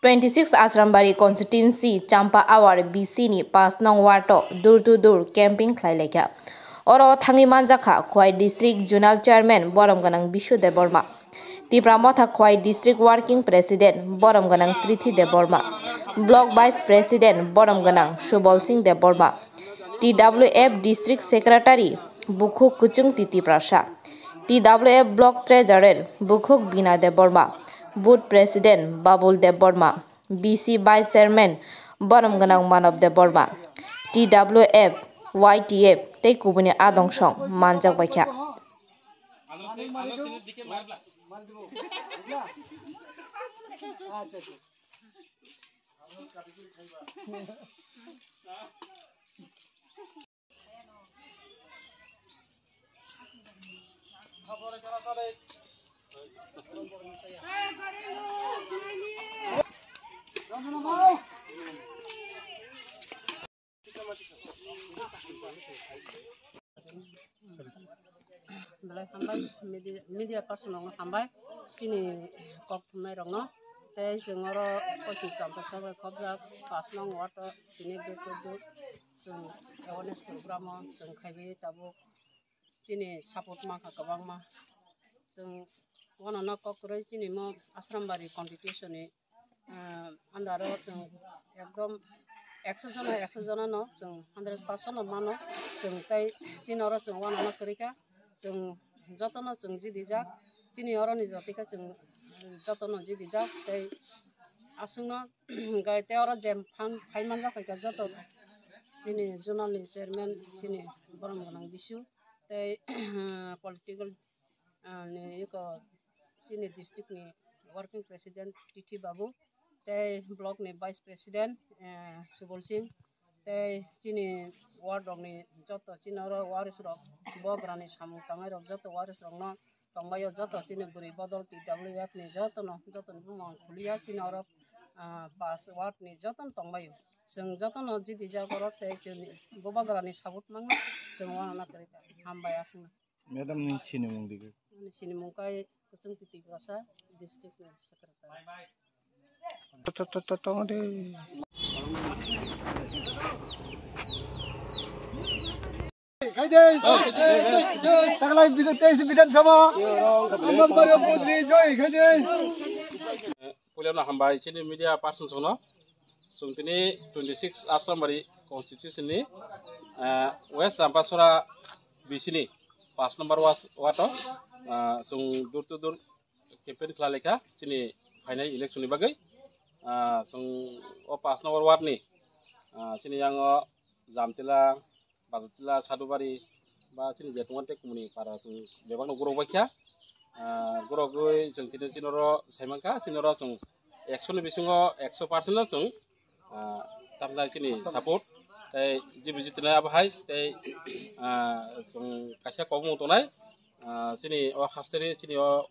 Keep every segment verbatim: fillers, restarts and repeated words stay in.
Twenty six Asrambari constituency Champa Awar B C ni paanch nong ward o door to door camping khlai laikha. Oro thangwi manjakha Khowai District Zonal Chairman Borom Gwnang Bishu Debbarma, Tipra Motha Khowai District Working President Borom Gwnang Trithi Debbarma, Block Vice President Borom Gwnang Subol Singh Debbarma, T W F District Secretary Bukhuk Kuchung Titi Prasa, T W F Block Treasurer Bukhuk Bina Debbarma, Booth President Babul Debbarma, B C Vice Chairman Borom Gwnang Manav Debbarma, T W F, Y T F tei kubuni adong song manjak baikha. Belai hambai, media, media person rokno hambai, chini kok thumnai rokno. Tei chwng oro koichwng cham ta sabai khopjak, paanch nong ward o tini dur dur dur chwng awareness program o chwng khaiwi tabuk chini support mankha kwbangma. Chwng uanano kok kwrwi chini mo Asrambari constitution ni ah, andaro chwng ekdom ekso jona, ekso jona no chwng hundred percent no mano chwng, tei chini oro chwng uanano kwrwi kha, chwng jotono chwng jidijak, chini oro ni jotoi khe chwng jotono jidijak, tei aswkno gai tei oro je phang phai manjak kha joto chini zonal ni chairman chini Borom Gwnang Bisu tei political ah, ni eko chini district ni working president Tithi Babu, tei block ni vice president, eh, Subol Singh, tei chini ward rok ni joto chini oro waris rok, bogra ni samung tangnai rok joto waris rok no tongbaio, joto chini bwrwi bodol T W F ni joto no, joto ni bumung ang khuliya chini oro, ah, pas ward ni joto no tongbaio. Chwng joto no jidijak oro tei chini bubagra ni sabut mangno chwng uanana kwrwi kha. Hambai aswkno. Madam ni sinimung di. Ani sinimung kai Kuchung Titi Prasa, district ni secretary. To, to, to, to, to, de. Taklai Bidhan, teis Bidhan Sabha. Amar Mario Putri, joi, khai de. Puilano hambai chini media person songno. Chwng tini twenty six Asrambari constitution ni, ah, West Champasora B C ni paanch number was-, ward o, ah, chwng door to door campaign khlai laikha chini phainai election ni bagwi. Ah, chwng o paanch number ward ni, ah, chini yang o Jamtila, Bajutila, Sadubari, ba chini je tongo tei kumuni para chwng bebakno gurok baikha. Ah, gurogwi chwng tini chini oro saimankha, chini oro chwng ekso ni bisingo ekso percent no chwng, ah, tamjani chini support tei G B G tongnai abo hai tei, ah, chwng kaisa kokmung tongnai, ah, chini o hasteni chini o,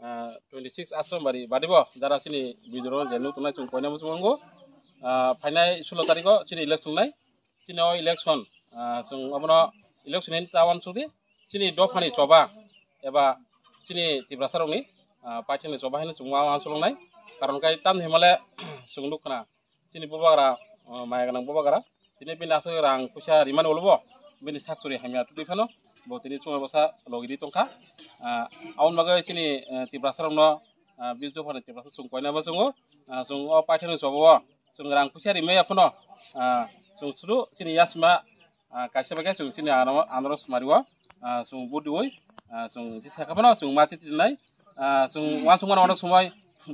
ah, twenty six Asrambari badibo jara chini video rok je nuk tongnai chwng koinai muchung wngo. Ah, phainai sulo tarikh o chini election nai. Chini o election, ah, chwng obono election ni ta uansuk di, chini dophani choba eba chini Tiprasa rokni, ah, paithakni choba haino chwng ma uansuk nai. Karon khe tamni himale chwng nuk khna chini bubagra, ah, maya gwnang bubagra, chini bini aswk rang puisa rimani ulo bo bini sak churi hamya twi phano bo tini chwng bwsa logi di tongkha. Ah, aboni bagwi chini, eh, Tiprasa rokno, ah, bis dophani Tiprasa chwng koinai bo chwngo, ah, chwng o paithakni choba o chwng rang puisa rimaya phano, ah, chwng suru chini yasma, ah, kaisa bai khe chwng chini ano, anoro smario, ah, chwng vote riwi, ah, chwng jisa khe phano chwng ma chiti nai, ah, chwng uansuk mano onek somoi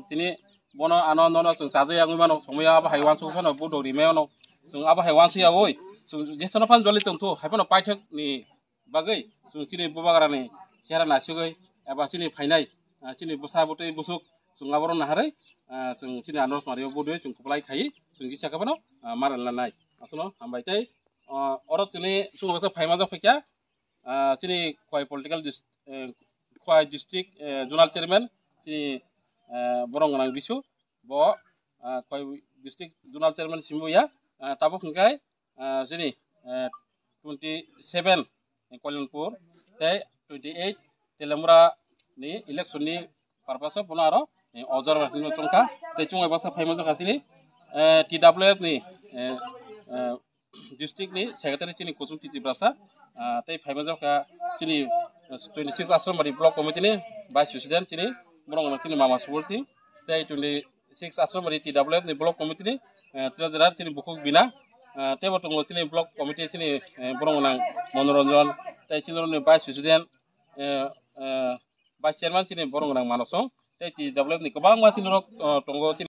tini bono ano nono chwng chajak yagwi mano somoi abo hai uansuk phano vote rok rimai mano chwng abo hai uansuk yawi chwng jesano phano joli tongthu hai phano paithakni bagwi chwng chini bubagrani chehra naisugwi eba chini phainai, ah, chini bwsa bwtwi bwswk chwng aborok naharwi, ah, chwng chini ano smario vote riwi chwng kwplai khai chwng jisa khe phano, ah, ma rwna nai. Aswkno hambai tei, ah, oro chini chwng bwsa phaima jok phaikha, ah, chini Khowai political dis-, eh, Khowai district, eh, zonal chairman chini, eh, Borom Gwnang Bisu bo, ah, Khowai district zonal chairman simi ya, ah, tabuk hwnkhe, ah, chini, eh, twenty seven Kalyanpur tei twenty eight Telamura ni election ni purpose o bono aro, eh, ojor rok hinwi chongkha. Tei chwng bai baksa phaima jakha chini, eh, T W F ni, eh, eh, district ni secretary chini Kusum Titi Brasa, ah, tei phaima jakha chini, eh, twenty six Asrambari block committee ni vice president chini, borok no chini Mama Subol Singh, tei twenty six Asrambari T W F ni block committee ni, eh, treasurer chini Bukhuk Bina, ah, tei bo tongo chini block committee chini, eh, borok nang Monoranjan, tei chini rok ni vice president, eh, eh, vice chairman chini borok nang Manasong, tei T W F ni kwbangma chini rok, eh, tongo chini